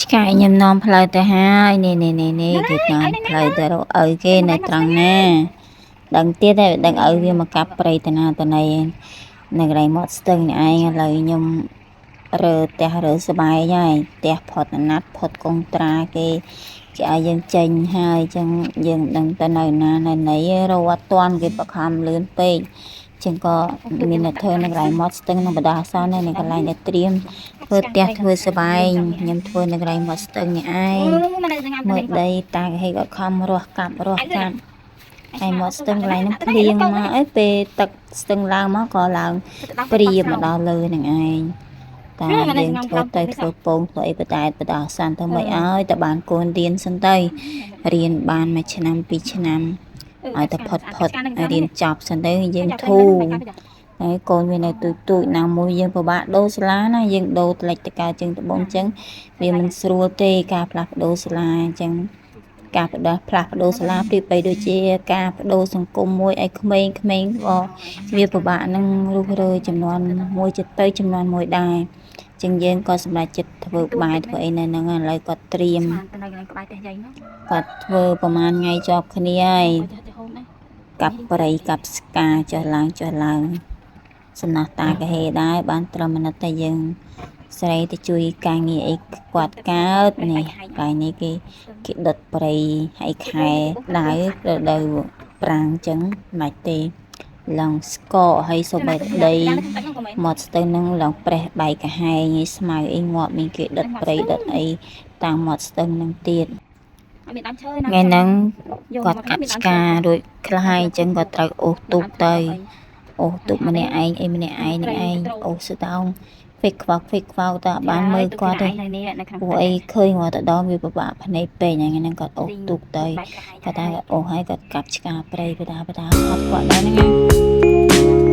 ឆ្កែខ្ញុំនាំផ្លូវទៅហើយនេះនេះនេះនេះគេនាំផ្លូវទៅរកឪគេនៅត្រង់ណាដឹងទៀតតែដឹងឪវាមកកាប់ព្រៃតាណាតាណីនៅកន្លែងមាត់ស្ទឹងនេះឯងឥឡូវខ្ញុំរើផ្ទះរើស្បែកហើយផ្ទះផុតអាណត្តិផុតកុងត្រាគេគេឲ្យយើងចេញហើយអញ្ចឹងយើងមិនដឹងទៅនៅណានៅណីរកអត់ទាន់គេបខំលឿនពេកចឹងក៏មានអ្នកធ្វើនៅកន្លែងមាត់ស្ទឹងនៅបណ្ដោះអាសន្ននៅកន្លែងដែលត្រៀមធ្វើផ្ទះធ្វើស្បែងខ្ញុំធ្វើនៅកន្លែងមាត់ស្ទឹងនេះឯង មើលដីតាគេក៏ខំរស់កាប់រស់កាប់ហើយមាត់ស្ទឹងកន្លែងហ្នឹងភ្លៀងមកអីពេលទឹកស្ទឹងឡើងមកក៏ឡើងព្រាមកដល់លើហ្នឹងឯងតាយើងធ្វើទៅធ្វើពងធ្វើអីបដែតបដោះអាសន្នទៅមិនឲ្យតែបានកូនរៀនសិនទៅរៀនបានមួយឆ្នាំពីរឆ្នាំឲ្យតែផុតផុតឲ្យរៀនចប់សិនទៅយើងធូរហើយកូនវានៅទូចទូចណាមួយយើងពិបាកដូរសាលាណាយើងដូរត្លិចតកើជើងត្បូងចឹងវាមិនស្រួលទេការផ្លាស់ប្ដូរសាលាអញ្ចឹងការបដោះផ្លាស់ប្ដូរសាលាប្រៀបបីដូចជាការបដូរសង្គមមួយឲ្យក្មេងៗក៏វាពិបាកនឹងរុះរើចំនួនមួយចិត្តទៅចំនួនមួយដែរចឹងយើងក៏សម្រេចចិត្តធ្វើបាយធ្វើអីនៅហ្នឹងឥឡូវគាត់ត្រៀម ទៅនៅកន្លែងក្បែរផ្ទះយាយនោះ គាត់ធ្វើប្រហែលថ្ងៃជាប់គ្នាហើយ ទៅទៅហូមណា កាប់ព្រៃកាប់ស្កាចុះឡើងចុះឡើងសំណោះតាកាហេដែរបានត្រឹមមនិតតែយើងស្រីទៅជួយការងារអីគាត់កើតនេះកន្លែងនេះគេគេដុតព្រៃហើយខែដៅរដូវប្រាំងចឹងមិនទេឡើងស្កកហើយសូម្បីតែដីមាត់ស្ទឹងនឹងឡើងប្រេះបែកកាហែងឯស្មៅអីងាប់មានគេដុតព្រៃដុតអីតាមមាត់ស្ទឹងនឹងទៀត អត់មានដើមឈើណា ថ្ងៃហ្នឹងគាត់កាប់ឆ្ការរួចខ្លះហើយអញ្ចឹងគាត់ត្រូវអូសទូកទៅអូសទូកម្នាក់ឯងអីម្នាក់ឯងនឹងឯងអូសស្ដោងហ្វិកខ្វក់ហ្វិកខ្វោតើបានមើលគាត់ទេព្រោះអីឃើញគាត់ទៅដល់វាពិបាកភ្នែកពេកហ្នឹងហ្នឹងគាត់អូសទូកទៅគាត់ថាអូសហើយគាត់កាប់ឆ្ការព្រៃបដាបដាគាត់គាត់ដែរហ្នឹងណា